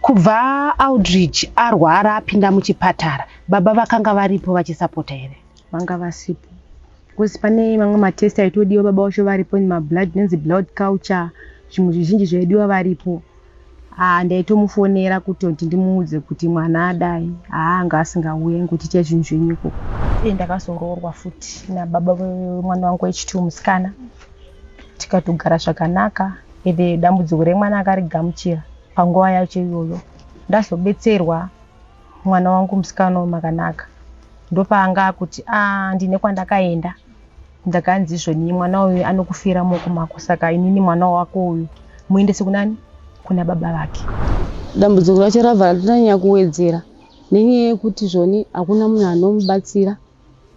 Kubva Aldridge arwara apinda muchipatara, baba vakanga varipo vachisapota here? Vanga vasipo because pane mamwe matest aitodiwa baba vacho varipo mablood inonzi blood culture zvimwe zvizhinji zvaidiwa varipo. Ah, ndaitomufonera kutoti ndimuudze kuti mwana adai haa anga asingauye ngokuti itai zvinhu zvenyu ikoko. Uye ndakazoroorwa futi nababa vemwana wangu wechitwo musikana tikatogara zvakanaka ende dambudziko remwana akarigamuchira panguva yacho iyoyo. Ndazobetserwa mwana wangu musikana uyu Makanaka ndopaanga akuti ah ndine kwandakaenda ndakanzi izvoni mwana uyu anokufira mumaoko mako saka inini mwana wako uyu muendese kunani kuna baba vake. Dambudziko racho rabva ratonyanya kuwedzera nenyaya yekuti zvoni hakuna munhu anomubatsira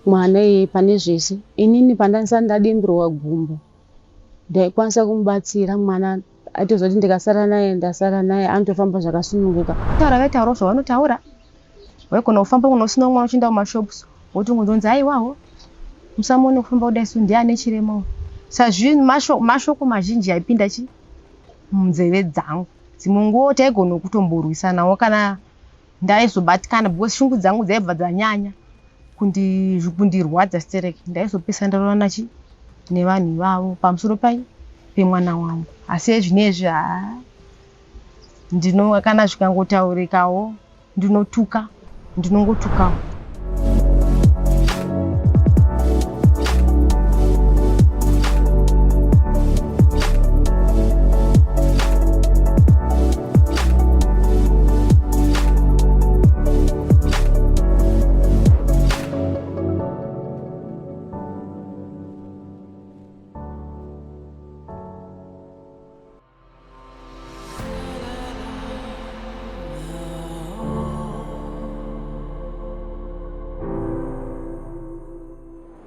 mwana iyeye pane zvese. Inini pandandisati ndadimbirwa gumbo ndaikwanisa kumubatsira mwana aitoziva kuti ndikasara naye ndasara naye anotofamba zvakasununguka. Taura vaitaurawo zvavanotaura waigona kufamba kuno usina mwana uchienda kumashops wotongonzonzi aiwawo musamuone kufamba kudai so ndiye ane chirema uyu. Sazvinhu mashoko mazhinji aipinda chi munzeve dzangu dzimwe nguva taigona kutomborwisanawo kana ndaizobatikana because shungu dzangu dzaibva dzanyanya kundirwadza stereki ndaizopesa ndarowana chi nevanhu ivavo pamusoro pai pemwana wangu asi ezvinezvi haa ndino kana zvikangotaurikawo ndinotuka ndinongotukawo.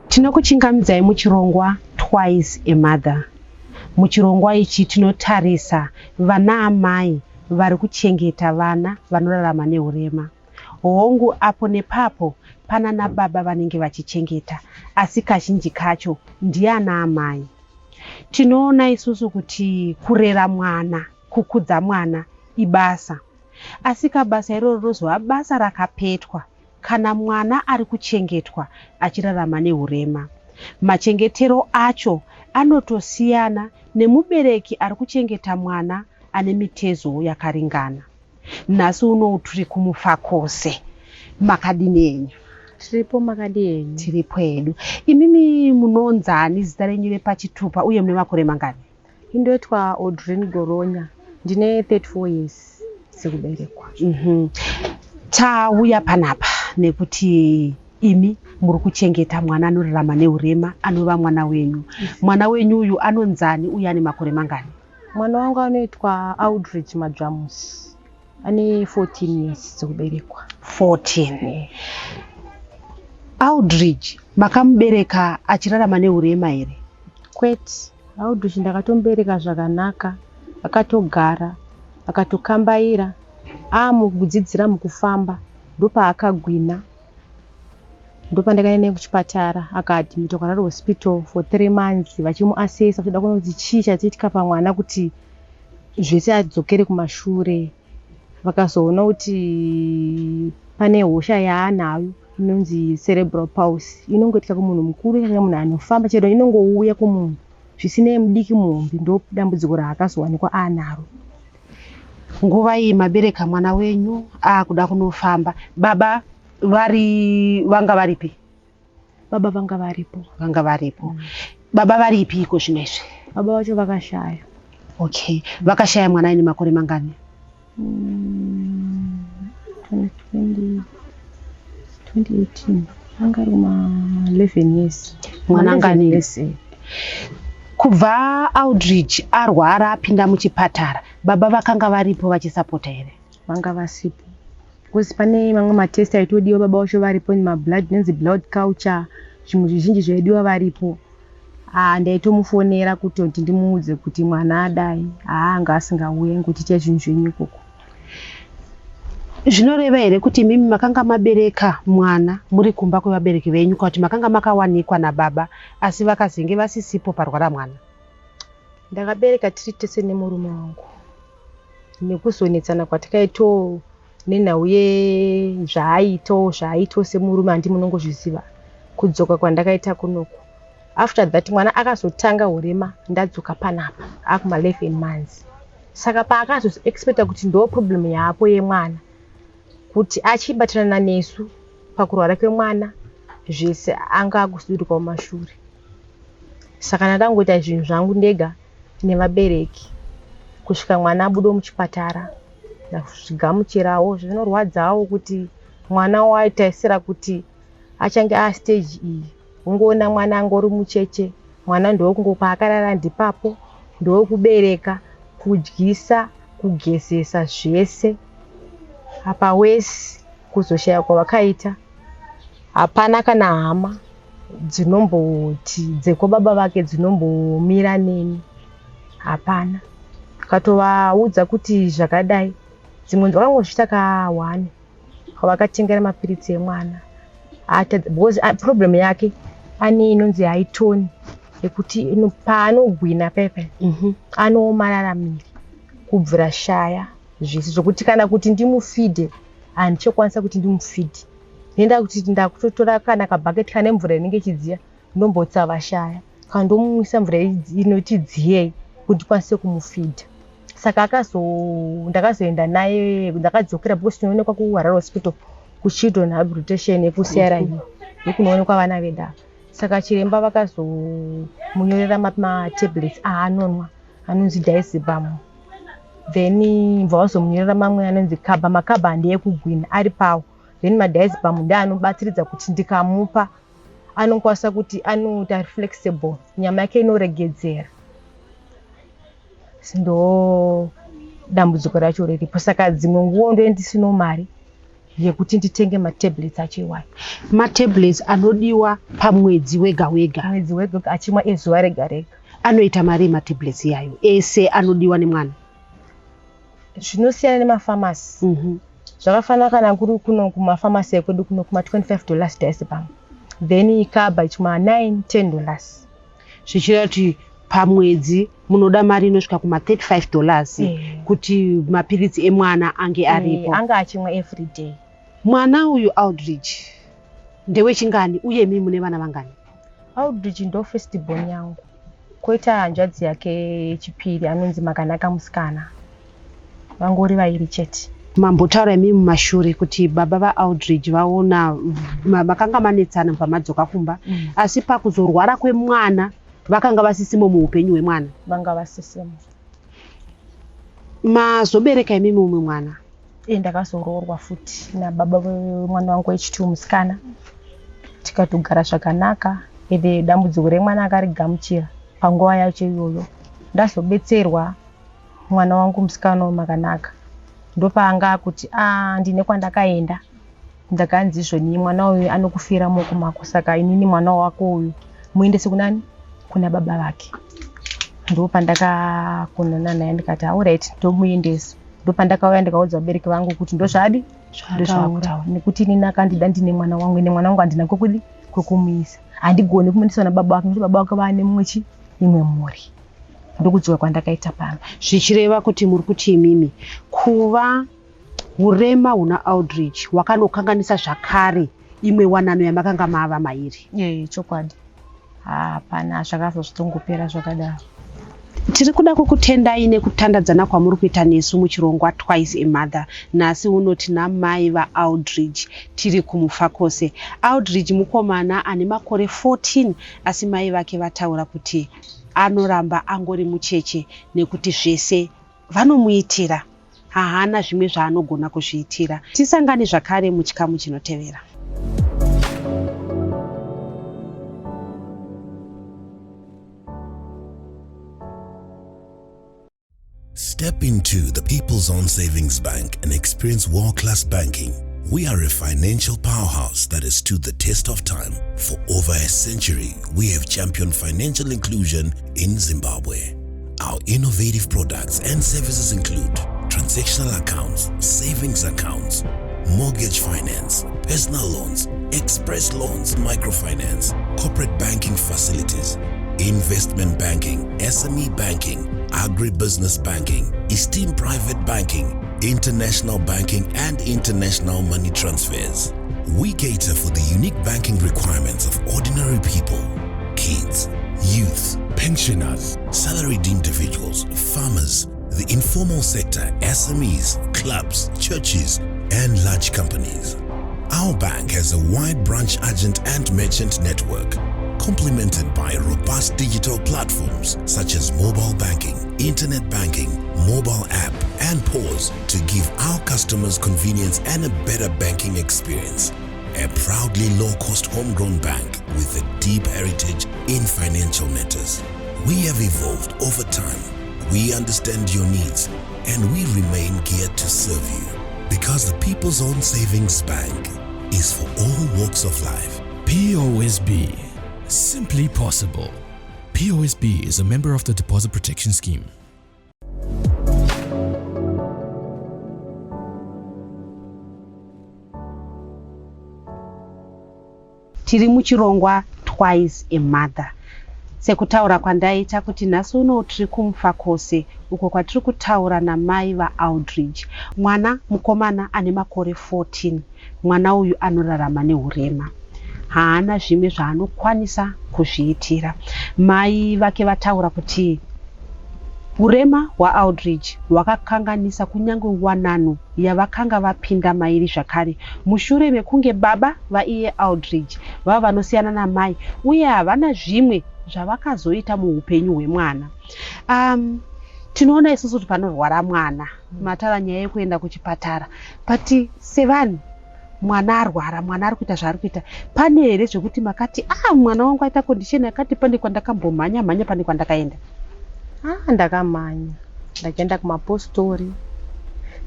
Tinokuchingamidzai muchirongwa Twice a Mother. Muchirongwa ichi tinotarisa vana amai vari kuchengeta vana vanorarama nehurema. Hongu apo nepapo panana baba vanenge vachichengeta asi kazhinji kacho ndiana amai. Tinoona isusu kuti kurera mwana, kukudza mwana ibasa. Asika basa iroro rinozova basa rakapetwa kana mwana ari kuchengetwa achirarama nehurema. Machengetero acho anotosiyana nemubereki ari kuchengeta mwana ane mitezo yakaringana. Nhasi unowu tiri kuMufakose. Makadini henyu? Tiripo, makadii henyu? Tiripo hedu. Imimi munonzani zita renyu repachitupa uye mune makore mangani? Indoitwa Audrine Goronya. Ndine 34 years dzekuberekwa. Tauya panapa nekuti imi muri kuchengeta mwana anorarama nehurema anova mwana wenyu. Mwana wenyu uyu anonzani uye ane makore mangani? Mwana wangu anoitwa Aldridge Madzvamusi. Ane 14 years dzekuberekwa. 14. Aldridge makamubereka achirarama nehurema here? Kwete. Aldridge ndakatomubereka zvakanaka. Akatogara, akatokambaira, amukudzidzira mukufamba ndopaakagwina. Ndopandakaenda naye kuchipatara akaadmitwa kuHarare Hospital for 3 months vachimuasesa vachida kuona kuti chii chatiitika pamwana kuti zvese adzokere kumashure. Vakazoona kuti pane hosha yaanayo inonzi cerebral palsy inongoitika kumunhu mukuru kana munhu anofamba chero inongouya kumunhu zvisinei mudiki muhombe ndo dambudziko raakazowanikwa anaro. Nguva iyi mabereka mwana wenyu aakuda kunofamba, baba vari vanga varipi? Baba vanga varipo. Vanga varipo. Baba varipi iko zvino izvi? Baba vacho vakashaya. Okay. Vakashaya mwana aine makore mangani? 2018 anga ari kuma 11 years. Mwana anga ane years. Kubva Aldridge arwara apinda muchipatara, baba vakanga varipo vachisapota here? Vanga vasipo. Because pane mamwe matest aitodiwa baba vacho varipo mablood inonzi blood culture zvimwe zvizhinji zvaidiwa varipo. Ah, ndaitomufonera kutoti ndimuudze kuti mwana adai haa anga asingauye ngokuti itai zvinhu zvenyu ikoko. Zvinoreva here kuti imimi makanga mabereka mwana muri kumba kwevabereki venyu kana kuti makanga makawanikwa nababa asi vakazenge vasisipo parwara mwana? Ndakabereka tiri tese nemurume wangu. Nekuzonetsana kwatakaitawo nenhau yezvaaitawo zvaaitawo semurume, handi munongozviziva kudzoka kwandakaita kunoku. After that mwana akazotanga urema ndadzoka panapa akuma 11 months. Saka paakazoexpecta kuti ndo problem yaapo yemwana, kuti achibatirana nesu pakurwara kwemwana zvese, anga akusuduruka mumashure. Saka ndangoita zvinhu zvangu ndega nevabereki kusvika mwana abude muchipatara. Ndazvigamuchirawo, zvinorwadzawo kuti mwana waitaisira kuti achange astage iyi, ungoona mwana angori mucheche. Mwana ndokungo paakarara ndipapo, ndokubereka, kudyisa, kugezesa zvese. Apa wesi kuzoshaya kwavakaita, hapana kana hama dzinomboti dzekwababa vake dzinombomira neni, hapana. Katovaudza kuti zvakadai, dzimwe vakangozviita ka1 vakatengera mapiritsi emwana, because problem yake ane inonzi haitoni yekuti paanogwina pepe anoomarara miri kubvira shaya zvese, zvokuti kana kuti ndimufidhe handichokwanisa kuti ndimufidhe. Nenda kuti ndakutotora kana kabhaketi kane mvura inenge ichidziya, ndombotsava shaya kana ndomumwisa mvura inoti dziyei kuti ndikwanise kumufidha. Saka akazo ndakazoenda naye, ndakadzokera because tinoonekwa kuHarare Hospital kuchildren rehabilitation yekuCRU, ndokunoonekwa vana vedu ava. Saka chiremba vakazomunyorera matablets aanonwa anonzi diazepam, then bva vazomunyorera mamwe anonzi kaba. Makaba ndeyekugwina ari pawo, then madiazepam ndeanobatsiridza kuti ndikamupa anokwanisa kuti anoita flexible, nyama yake inoregedzera. Ndo dambudziko racho riripo. Saka dzimwe nguva ndoe ndisino mari yekuti nditenge matablets acho iwayo. Matablets anodiwa pamwedzi wega wega? Mwedzi wega wega, achimwa ezuva rega rega. Anoita mari yematablets iyayo ese anodiwa nemwana? Zvinosiyana nemafamasi. Zvakafanana kana kuri kuno kumafamasi ekwedu kuno kuma $25 diazepam, then ikabha ichimwa 9 $10. Zvichireva kuti pamwedzi munoda mari inosvika kuma $35 kuti mapiritsi emwana ange aripo. Anga achimwa every day. Mwana uyu Aldridge ndewechingani, uye imi mune vana vangani? Aldridge ndo first born yangu, kwoita hanzvadzi yake yechipiri anonzi Makanaka musikana, vangori vairi chete. Mambotaura imi mumashure kuti baba vaAldridge vaona makanga manetsana pamadzoka kumba, asi pakuzorwara kwemwana vakanga vasisimo muupenyu hwemwana. Vanga vasisimo. Mazobereka imimi umwe mwana? E, ndakazoroorwa futi nababa vemwana wangu wechitwo musikana, tikatogara zvakanaka. Ende dambudziko remwana akarigamuchira panguva yacho iyoyo. Ndazobetserwa mwana wangu musikana Makanaka, ndopaanga akuti a ndine kwandakaenda, ndakanzi izvoni mwana uyu anokufira mumaoko mako, saka inini mwana wako uyu muendese kunani, kuna baba vake. Ndopandakakonana naye ndikati alright, ndomuendesa. Ndopandakauya ndikaudza vabereki vangu kuti ndozvadi ndozvakutaura, nekuti inini akandida ndine mwana wangu, ine mwana wangu handina kwekudi kwekumuisa, handigoni kumuendesa nababa vake nekuti baba vake vaane mumwe chi imwe mhuri. Ndokudzoka kwandakaita pano. Zvichireva kuti muri kuti imimi kuva urema huna Aldridge hwakanokanganisa zvakare imwe wanano yamakanga mava mairi? Ye, chokwadi, hapana zvakabva zvitongopera zvakadaro. Tiri kuda kukutendai nekutandadzana kwamuri kuita nesu muchirongwa Twice a Mother. Nhasi uno tina mai vaAldridge, tiri kuMufakose. Aldridge mukomana ane makore 14, asi mai vake vataura kuti anoramba angori mucheche nekuti zvese vanomuitira, haana zvimwe zvaanogona kuzviitira. Tisangane zvakare muchikamu chinotevera. Step into the People's Own Savings Bank and experience world class banking. We are a financial powerhouse that has stood the test of time. For over a century, we have championed financial inclusion in Zimbabwe. Our innovative products and services include transactional accounts, savings accounts, mortgage finance, personal loans, express loans, microfinance, corporate banking facilities, investment banking, SME banking, agribusiness banking, esteemed private banking, international banking, and international money transfers. We cater for the unique banking requirements of ordinary people, kids, youth, pensioners, salaried individuals, farmers, the informal sector, SMEs, clubs, churches, and large companies. Our bank has a wide branch agent and merchant network, complemented by robust digital platforms such as mobile banking, internet banking, mobile app, and POS to give our customers convenience and a better banking experience. A proudly low-cost homegrown bank with a deep heritage in financial matters. We have evolved over time. We understand your needs and we remain geared to serve you because the People's Own Savings Bank is for all walks of life. POSB. Simply possible. POSB is a member of the Deposit Protection Scheme. Tiri muchirongwa Twice a Mother. Sekutaura kwandaita kuti nhasi uno tiri kuMufakose uko kwatiri kutaura namai vaAldridge, mwana mukomana ane makore 14. Mwana uyu anorarama neurema, haana zvimwe zvaanokwanisa kuzviitira. Mai vake vataura kuti urema hwaAldridge hwakakanganisa kunyange wanano yavakanga vapinda mairi zvakare mushure mekunge baba vaiye Aldridge vava vanosiyana namai uye havana zvimwe zvavakazoita muupenyu hwemwana. Tinoona isusu kuti panorwara mwana, mataura nyaya yekuenda kuchipatara, but sevanhu mwana arwara, mwana ari kuita zvaari kuita, pane here zvekuti makati, ah, mwana wangu aita condition yakati, pane kwandakambomhanya mhanya, pane kwandakaenda? Ah, ndakamhanya, ndakaenda kumapostori,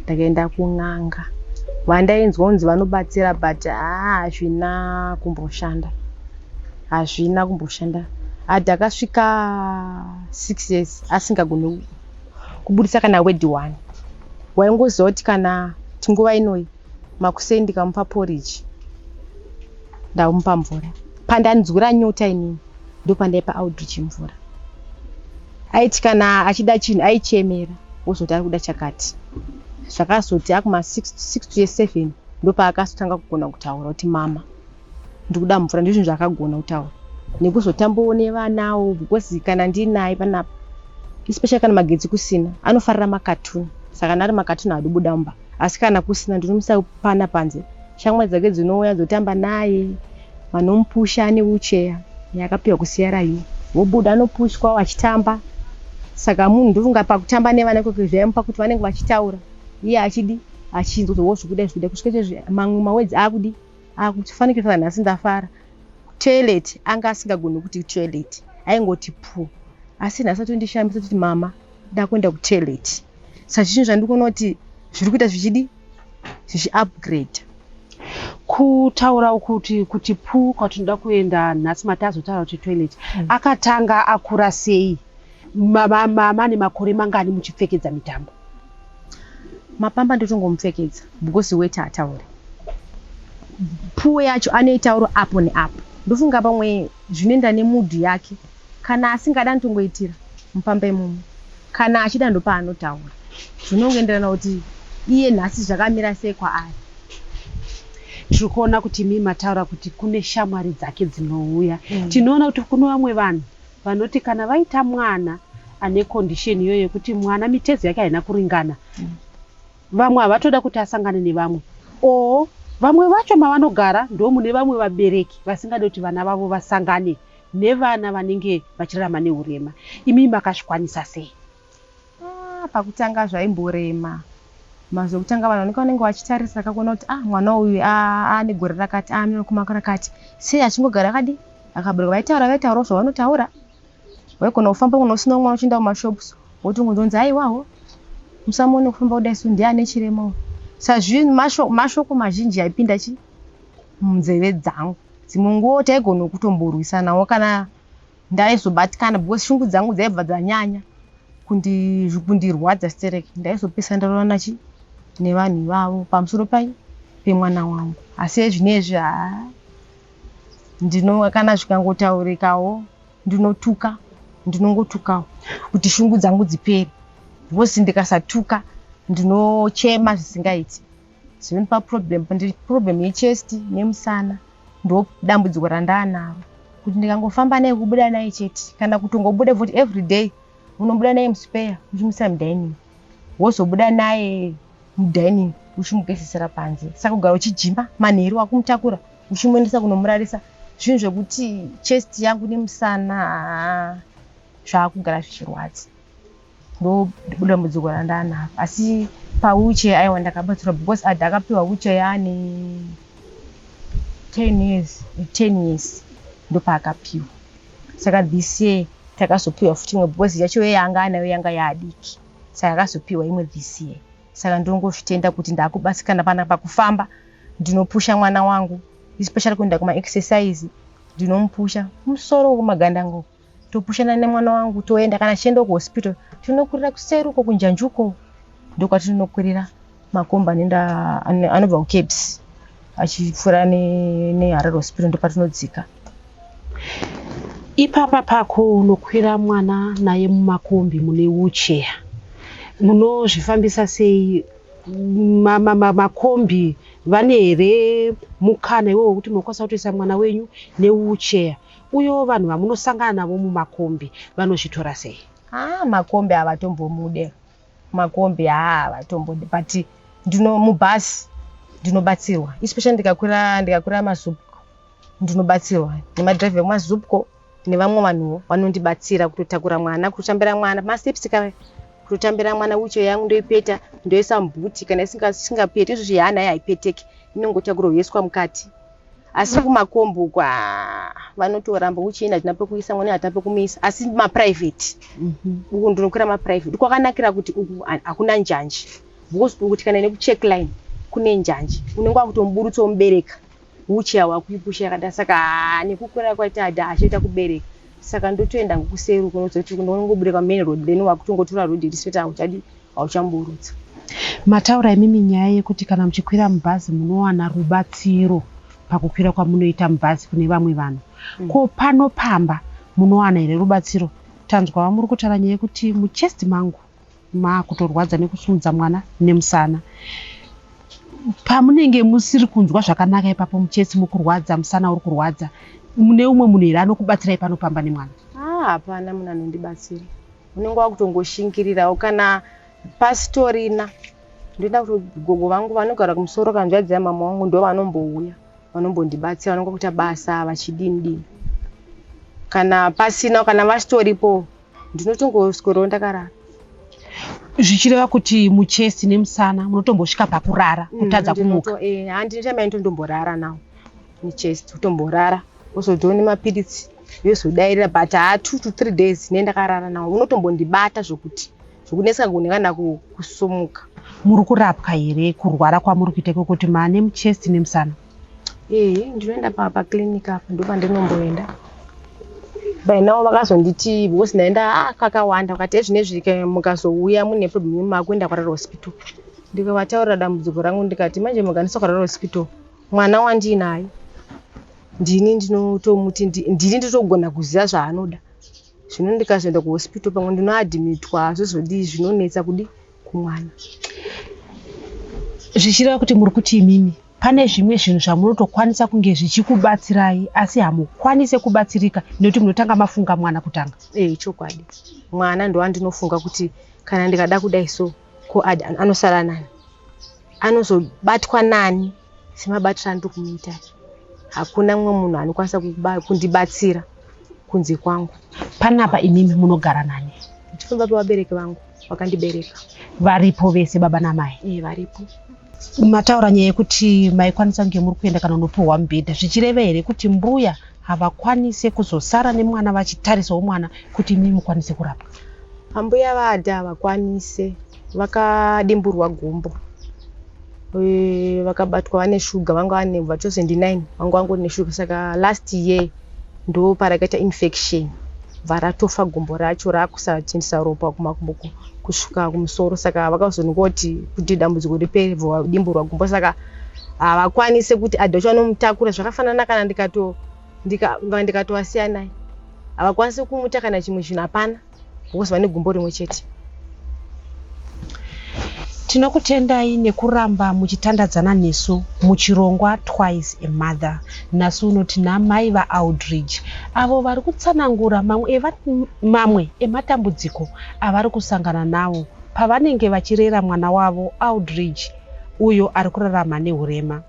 ndakaenda kun'anga vandainzwa kunzi vanobatsira, but haa, hazvina kumboshanda, hazvina kumboshanda. Ati akasvika 6 years asingagoni kubudisa kana word one. Waingoziva kuti kana tinguva inoyi makuseni ndikamupa porridge, ndamupa mvura, pandanzwira nyota inini ndopandaipa Aldrich mvura. Aiti kana achida chinhu aichemera, wozoti ari kuda chakati. Zvakazoti akuma 6 to 7 ndopaakazotanga kugona kutaura kuti, "Mama, ndikuda mvura." Ndizvo zvaakagona kutaura nekuzotambawo nevanawo, because kana ndinaye panapa, especially kana magetsi kusina, anofarira makatuni. Saka kana ari makatuni haadi kubuda mumba, asi kana kusina ndinomuisa pana panze, shamwari dzake dzinouya dzotamba naye, vanomupusha newheelchair yakapiwa kuCRU, vobuda, anopushwa vachitamba. Saka munhu ndofunga pakutamba nevana ikoko zvaimupa kuti vanenge vachitaura, iye achidi achinzwa kuti wo zvikuda zvikuda kusvika izvezvi mamwe mawords akudi akufanikira. Nhasi ndafara. Toilet anga asingagoni kuti toilet, aingoti pu, asi nhasi atondishambisa kuti, "Mama, ndakuenda kutoilet." Saka zvinhu zvandikuona kuti zviri kuita zvichidi zvichiupgrade. Kutaura kuti pu kwatinoda kuenda nhasi, mati azotaura kuti toilet. Akatanga akura sei? Mama nemakore mangani muchipfekedza mitambo? Mapamba ndotongomupfekedza because weti ataure puwe yacho anoitauro apo neapo. Ndofunga pamwe zvinoenda nemood yake. Kana asingada anotongoitira mupamba imomo, kana achida ndopaanotaura. Zvinongoenderana kuti iye nhasi zvakamira sei kwaari. Tiri kuona kuti imi mataura kuti kune shamwari dzake dzinouya. Tinoona kuti kune vamwe vanhu vanoti kana vaita mwana ane condition iyoyo yekuti mwana mitezo yake haina kuringana, vamwe havatoda kuti asangane nevamwe, o vamwe vacho mavanogara ndo mune vamwe vabereki vasingadi kuti vana vavo vasangane nevana vanenge vachirarama neurema. Imi makazvikwanisa sei? Ah, pakutanga zvaimborema. Mazuva ekutanga vanhu vanenge vachitarisa kakuona kuti, ah, mwana uyu ane gore rakati, ane kumakore rakati, sei achingogara akadi akabereka. Vaitaura, vaitaurawo zvavanotaura. Waigona kufamba kuna usina mwana uchienda kumashops, wotongonzonzi, "Aiwawo, musamuone kufamba kudai, so ndiye ane chirema uyu." Saka zvinhu mashoko mazhinji aipinda chi munzeve dzangu. Dzimwe nguva taigona kutomborwisanawo kana ndaizobatikana, because shungu dzangu dzaibva dzanyanya kundirwadza stereki. Ndaizopesa ndarorana chi nevanhu ivavo pamusoro pai pemwana wangu. Asi ezvinezvi haa, ndino kana zvikangotaurikawo ndinotuka. Ndinongotukawo kuti shungu dzangu dzipere because ndikasatuka ndinochema zvisingaiti. Zvinondipa problem, problem yechest nemusana, ndo dambudziko randaanaro, kuti ndikangofamba naye, kubuda naye chete, kana kutongobuda futi everyday, unobuda naye muspare uchimuisa mudining, wozobuda naye mudining uchimugezesera panze. Saka kugara uchijimba manheru wakumutakura uchimuendesa kunomurarisa, zvinhu zvekuti chest yangu nemusana, haa, zvaakugara zvichirwadza. Ndo dambudziko randaanaro. Asi pawheelchair, aiwa, ndakabatsirwa because Adha akapiwa wheelchair yaane 10 years, 10 years ndopaakapiwa. Saka this year takazopiwa futi imwe because yacho yanga anayo yanga yaadiki, saka akazopiwa imwe this year. Saka ndongozvitenda kuti ndakubatsirikana pana pakufamba. Ndinopusha mwana wangu, especially kuenda kumaexercise, ndinomupusha musoro kumagandanga, topushana nemwana wangu toenda. Kana tichienda kuhospital, tinokwirira kuseri uko kunjanjuko, ndokwatinokwirira makombi anoenda anobva kuCABS achipfuura neHarare Hospital, ndopatinodzika. Ipapa pako unokwira mwana naye mumakombi mune wheelchair, munozvifambisa sei? Makombi vane here mukana iwowo wekuti munokwanisa kutoisa mwana wenyu newheelchair? Uyewo vanhu vamunosangana navo mumakombi vanozvitora sei? Haa, makombi havatombomude. Makombi haa, havatombode, but ndino mubhasi ndinobatsirwa, especially ndikakwira maZupco, ndinobatsirwa nemadhiraivha ekumaZupco nevamwe vanhuwo vanondibatsira kutotakura mwana, kutotambira mwana masteps ka, kutotambira mwana. Wheelchair yangu ndoipeta, ndoisa muboot. Kana isingapeti izvozvi, yaanayo haipeteki, inongotakurwa yoiswa mukati. Asi kumakombi uko, haa, vanotoramba, wheelchair hatina pekuisa mwana, hatina pekumuisa. Asi maprivate uku, ndinokwira maprivate, kwakanakira kuti uku hakuna njanji, because uku tikaenda nekucheck line kune njanji, unenge wakutomuburutsa womubereka wheelchair wakuipusha yakadai. Saka haa, nekukwira kwaita Adha achiita kubereka, saka ndotoenda ngokuseri uko, nozoti ndongobuda pamain road, then wakutongotora road iri straight, hauchadi, hauchamuburutsa. Mataura imimi nyaya yekuti kana muchikwira mubhazi munowana rubatsiro pakukwira kwamunoita mubhazi kune vamwe vanhu. Ko pano pamba munowana here rubatsiro? Tanzwa muri kutaura nyaya yekuti muchest mangu maakutorwadza nekusumudza mwana nemusana. Pamunenge musiri kunzwa zvakanaka ipapo, muchest mukurwadza, musana uri kurwadza, mune umwe munhu here anokubatsirai pano pamba nemwana? Ah, hapana munhu anondibatsira. Unenge wakutongoshingirirawo. Kana pasitorina, ndoenda kuti gogo vangu vanogara kumusoro, kanzvadzi yamama wangu, ndo vanombouya, vanombondibatsira, vanonga kuita basa vachidini dini. Kana pasina, kana vasitoripo, ndinotongoswerawo ndakarara. Zvichireva kuti muchest nemusana munotombosvika pakurara, kutadza kumuka? Handinoita, ndotomborara nawo nechest, kutomborara, wozotiwo nemapiritsi yozodairira, but haa, 2 to 3 days ne ndakarara nawo, unotombondibata zvokuti zvokunetsa kune kana kusumuka. Muri kurapwa here kurwara kwamuri kuita kwekuti maane muchest nemusana? Ehe, ndinoenda paclinic apa, ndopandinomboenda. By now vakazonditi, because ndaenda kakawanda, vakati ezvinezvi mukazouya mune problem, makuenda kuHarare Hospital. Ndikavataurira dambudziko rangu, ndikati manje mukandiisa kuHarare Hospital, mwana wandiinaye ndini ndinotomuti ndini ndinotogona kuziva zvaanoda. Zvino ndikazoenda kuhospital, pamwe ndinoadhimitwa, zvozodii, zvinonetsa kudi kumwana. Zvichireva kuti muri kuti imimi pane zvimwe zvinhu zvamunotokwanisa kunge zvichikubatsirai, asi hamukwanise kubatsirika nekuti munotanga mafunga mwana kutanga? Ee, chokwadi, mwana ndowandinofunga kuti kana ndikada kudai so, ko anosara nani, anozobatwa nani semabatiro andiri kumuita? Hakuna mumwe munhu anokwanisa kundibatsira kunze kwangu. Panapa imimi munogara nani? Ndifamba pavabereki vangu vakandibereka. Varipo vese, baba namai? Ee, varipo. Mataura nyaya yekuti maikwanisa kunge muri kuenda kana unopiwa mubhedha. Zvichireva here kuti mbuya havakwanise kuzosara nemwana vachitarisawo mwana kuti imimi mukwanise kurapwa? Ambuya vaAdha havakwanise, vakadimburwa gumbo. Vakabatwa vane shuga, vanga vane kubva 2009 vanga vangori neshuga. Saka last year ndo parakaita infection, bva ratofa gumbo racho, rakusatendesa ropa kumakumbo kusvika kumusoro. Saka vakazongoti kuti dambudziko ripere, bva vadimburwa gumbo. Saka havakwanise kuti Adha wacho vanomutakura. Zvakafanana kana ndikatovasiya naye. Havakwanisi kumuta kana chimwe chinhu hapana because vane gumbo rimwe chete. Tinokutendai nekuramba muchitandadzana nesu muchirongwa Twice a Mother. Nhasi uno tina mai vaAldridge avo vari kutsanangura mamwe ematambudziko avari kusangana nawo pavanenge vachirera mwana wavo Aldridge uyo ari kurarama nehurema.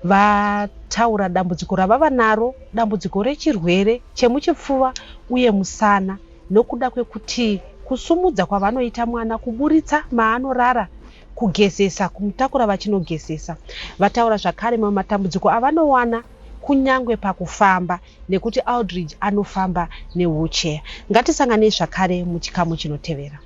Vataura dambudziko ravava naro, dambudziko rechirwere chemuchipfuva uye musana nokuda kwekuti kusumudza kwavanoita mwana kuburitsa maanorara, kugezesa, kumutakura vachinogezesa. Vataura zvakare mamwe matambudziko avanowana kunyangwe pakufamba nekuti Aldridge anofamba newheelchair. Ngatisanganei zvakare muchikamu chinotevera.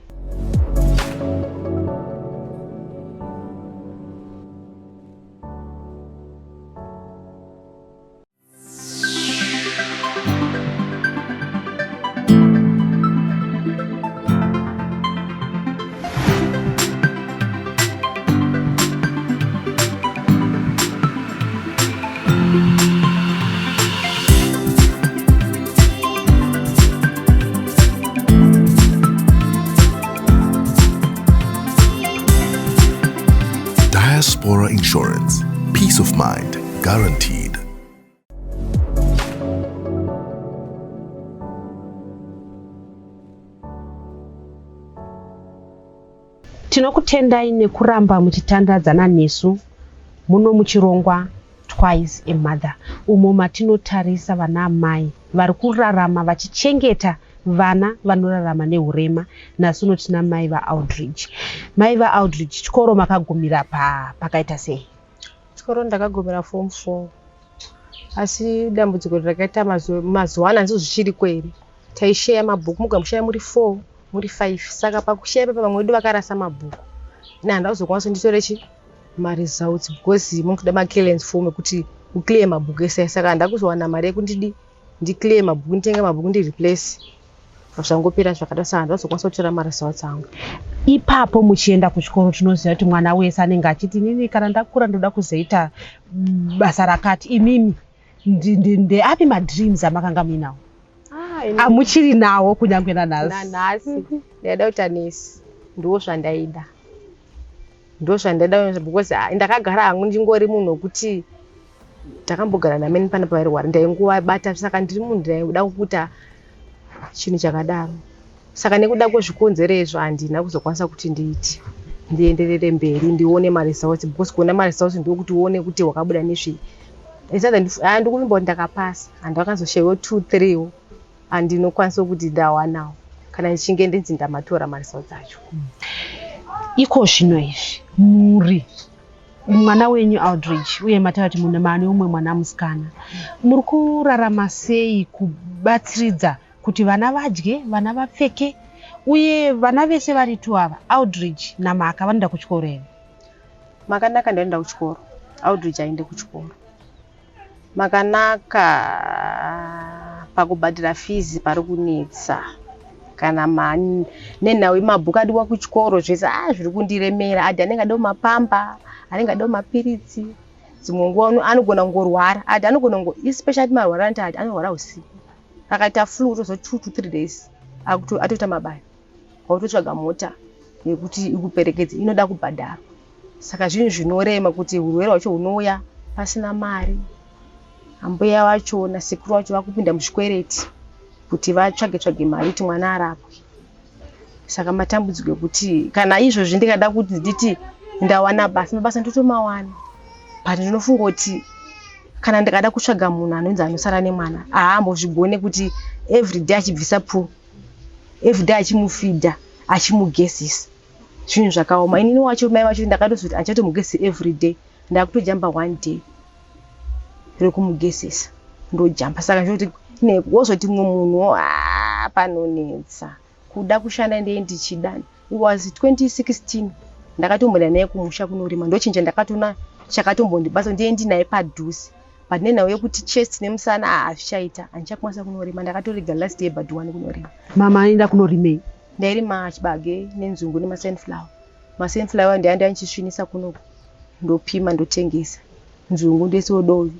Diaspora Insurance. Peace of mind guaranteed. Tinokutendai nekuramba muchitandadzana nesu muno muchirongwa Twice a Mother umo matinotarisa vana amai vari kurarama vachichengeta vana vanorarama nehurema. Nhasi uno tina mai vaAldridge. Mai vaAldridge, chikoro makagumira pakaita sei? Chikoro ndakagumira form 4, asi dambudziko rakaita mazuva ano handizvo zvichiriko here, taisheya mabhuku, mugamusheya muri 4 muri 5, saka pakusheya pepa vamwe vedu vakarasa mabhuku. Ini handina kuzokwanisa nditore chi maresults because munotoda maclearance form ekuti uclear mabhuku ese, saka handina kuzowana mari yekuti ndiclear mabhuku, nditenge mabhuku ndireplace. Zvangopera zvakada, saka handina kuzokwanisa kutora maresults angu. Ipapo muchienda kuchikoro tinoziva kuti mwana wese anenge achiti inini kana ndakura ndoda kuzoita basa rakati. Imimi ndeapi madreams amakanga muinawo amuchiri nawo kunyange nanhasi? Nanhasi ndaida kuita nesi, ndo zvandaida, ndo zvandaida because ndakagara hangu ndingori munhu wekuti takambogara nameni pana pairwara, ndainguvabata, saka ndiri munhu ndaida kuita chinhu chakadaro. Saka nekuda kwezvikonzero izvo handina kuzokwanisa kuti ndiite ndienderere mberi ndione maresults, because kuona maresults ndokuti uone kuti wakabuda nezvii. Ndikuvimba kuti ndakapasa, handakazoshayiwa 2 3 handinokwanisa kuti ndawanawo kana ndichinge ndinzi ndamatora maresults acho. Iko zvino izvi muri mwana wenyu Aldridge uye mataura kuti mune mane umwe mwana musikana, muri kurarama sei kubatsiridza kuti vana vadye, vana vapfeke, uye vana vese vari tu ava, Aldridge naMaka, vanoenda kuchikoro here? Makanaka ndaenda kuchikoro, Aldridge aende kuchikoro. Makanaka pakubhadhira fizi pari kunetsa, kana nenhau yemabhuku adiwa kuchikoro zvese zviri kundiremera. Adi anenge adawo mapamba, anenge adawo mapiritsi, dzimwe nguva anogona kungorwara. Adi anogona, especially marwara anoti adi anorwara usiku, akaita flu tozo 2 to 3 days atoita mabayo, wautotsvaga mota yekuti ikuperekedze, inoda kubhadharwa. Saka zvinhu zvinorema kuti urwere hwacho hunouya pasina mari. Ambuya vacho nasekuru vacho vakupinda muzvikwereti kuti vatsvage tsvage mari kuti mwana arapwe. Saka matambudziko ekuti kana izvozvi ndikada kuti nditi ndawana basa, mabasa ndotomawana, but ndinofunga kuti kana ndikada kutsvaga munhu anonzi anosara nemwana, haambozvigone kuti everyday achibvisa poo, everyday achimufidha, achimugezesa. Zvinhu zvakaoma. Inini wacho mai vacho ndakatozoti handichatomugezesi everyday, ndakutojamba one day rekumugezesa ndojamba. Saka ndinoti wozoti mumwe munhu panonetsa kuda kushanda ndee ndichida. It was 2016 ndakatomboenda naye kumusha kunorima, ndochinja ndakatoona chakatombondibasa, ndiye ndinaye padhuze, but nenhau yekuti chest nemusana hazvichaita, handichakwanisa kunorima. Ndakatorega last year but one kunorima. Mama aenda kunorimei? Ndairima chibage nenzungu nemasunflower. Masunflower ndaienda ndichisvinisa kunoku, ndopima ndotengesa. Nzungu ndoisawo dovi.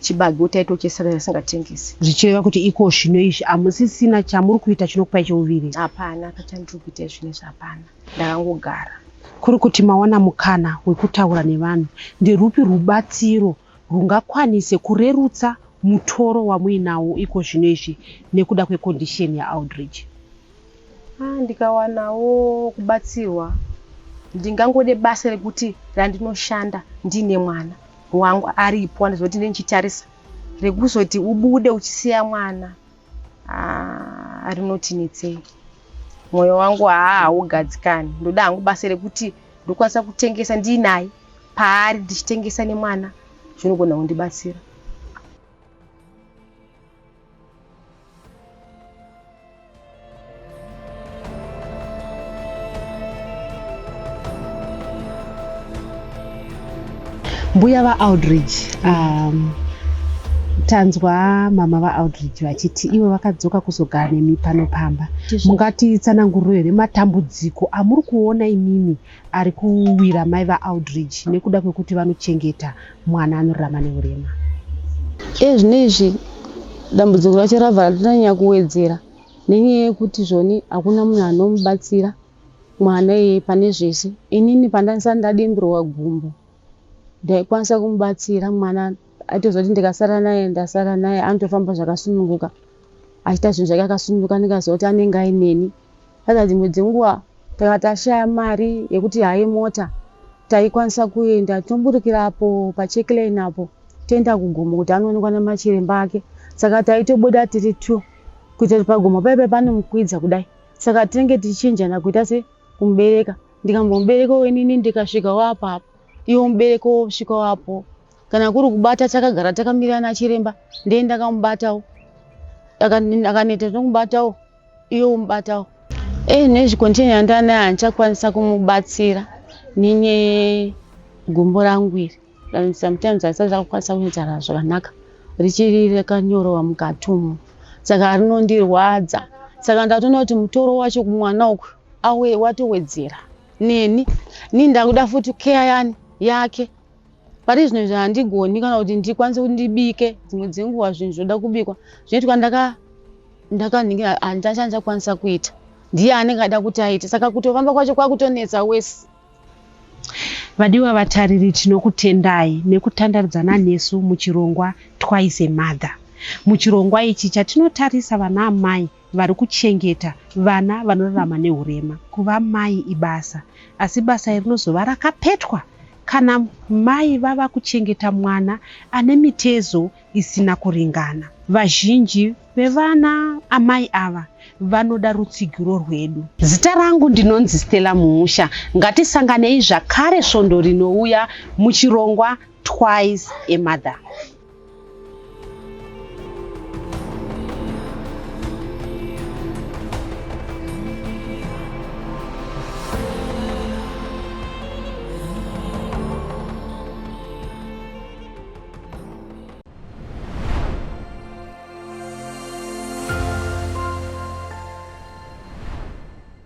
Chibage taitochesana tisingatengesi. Zvichireva kuti iko zvino izvi hamusisina chamuri kuita chinokupai chouviri? Hapana pachandiri kuita zvinezvi, hapana, ndakangogara. Kuri kuti mawana mukana wekutaura nevanhu, nderupi rubatsiro rungakwanise kurerutsa mutoro wamuinawo iko zvino izvi nekuda kwecondition yaAldridge? Ndikawanawo kubatsirwa, ndingangode basa rekuti randinoshanda ndiine mwana wangu aripo, andizoti ndichitarisa. Rekuzoti ubude uchisiya mwana, rinotinetsei. Mwoyo wangu haugadzikani. Ndoda hangu basa rekuti ndokwanisa kutengesa ndiinaye paari, ndichitengesa nemwana, zvinogona kundibatsira. Mbuya vaAldridge, tanzwa mama vaAldridge vachiti ivo vakadzoka kuzogara nemi pano pamba. Mungatitsananguriro here matambudziko amuri kuona imimi ari kuwira mai vaAldridge nekuda kwekuti vanochengeta mwana anorarama neurema? Ezvinezvi dambudziko racho rabva ratonyanya kuwedzera nenyaya yekuti zvoni hakuna munhu anomubatsira mwana iyeye pane zvese. Inini pandandisati ndadimbirwa gumbo ndaikwanisa kumubatsira mwana, aitozoti ndikasara naye ndasara naye, anotofamba zvakasununguka achiita zvinhu zvake akasununguka, ndingaziva kuti anenge aineni. Saka dzimwe dzenguva taka tashaya mari yekuti haye mota, taikwanisa kuenda tinoburikira apo pacheckline apo toenda kugomo kuti anoonekwa namachiremba ake. Saka taitobuda tiri two kuita kuti pagomo paipa panomukwidza kudai, saka tinenge tichichinjana kuita se kumubereka. Ndikambomuberekawo inini ndikasvikawo apapo, iwo mubereko wosvikawo apo. Kana kuri kubata takagara takamira nachiremba, ndiye ndakamubatawo, akaneta tokumubatawo, iye womubatawo. Nezvi condition yandanayo handichakwanisa kumubatsira nenyaya yegumbo rangu iri. Sometimes harisati rakukwanisa kuita zvakanaka, richiri rakanyorova mukati umu, saka rinondirwadza. Saka ndatoona kuti mutoro wacho kumwana uku awe watowedzera neni ni ndakuda futi care yani yake. Pari zvino izvi handigoni kana kuti ndikwanise kuti ndibike. Dzimwe dzenguva zvinhu zvoda kubikwa zvinoitwa ndakaningira, handichakwanisa kuita, ndiye anenge ada kuti aite, saka kutofamba kwacho kwakutonetsa wese. Vadiwa vatariri, tinokutendai nekutandaridzana nesu muchirongwa Twice a Mother. Muchirongwa ichi chatinotarisa vana amai vari kuchengeta vana vanorarama neurema. Kuva mai ibasa, asi basa iri rinozova rakapetwa kana mai vava kuchengeta mwana ane mitezo isina kuringana. Vazhinji vevana amai ava vanoda rutsigiro rwedu. Zita rangu ndinonzi Stella Muusha. Ngatisanganei zvakare svondo rinouya muchirongwa Twice a Mother.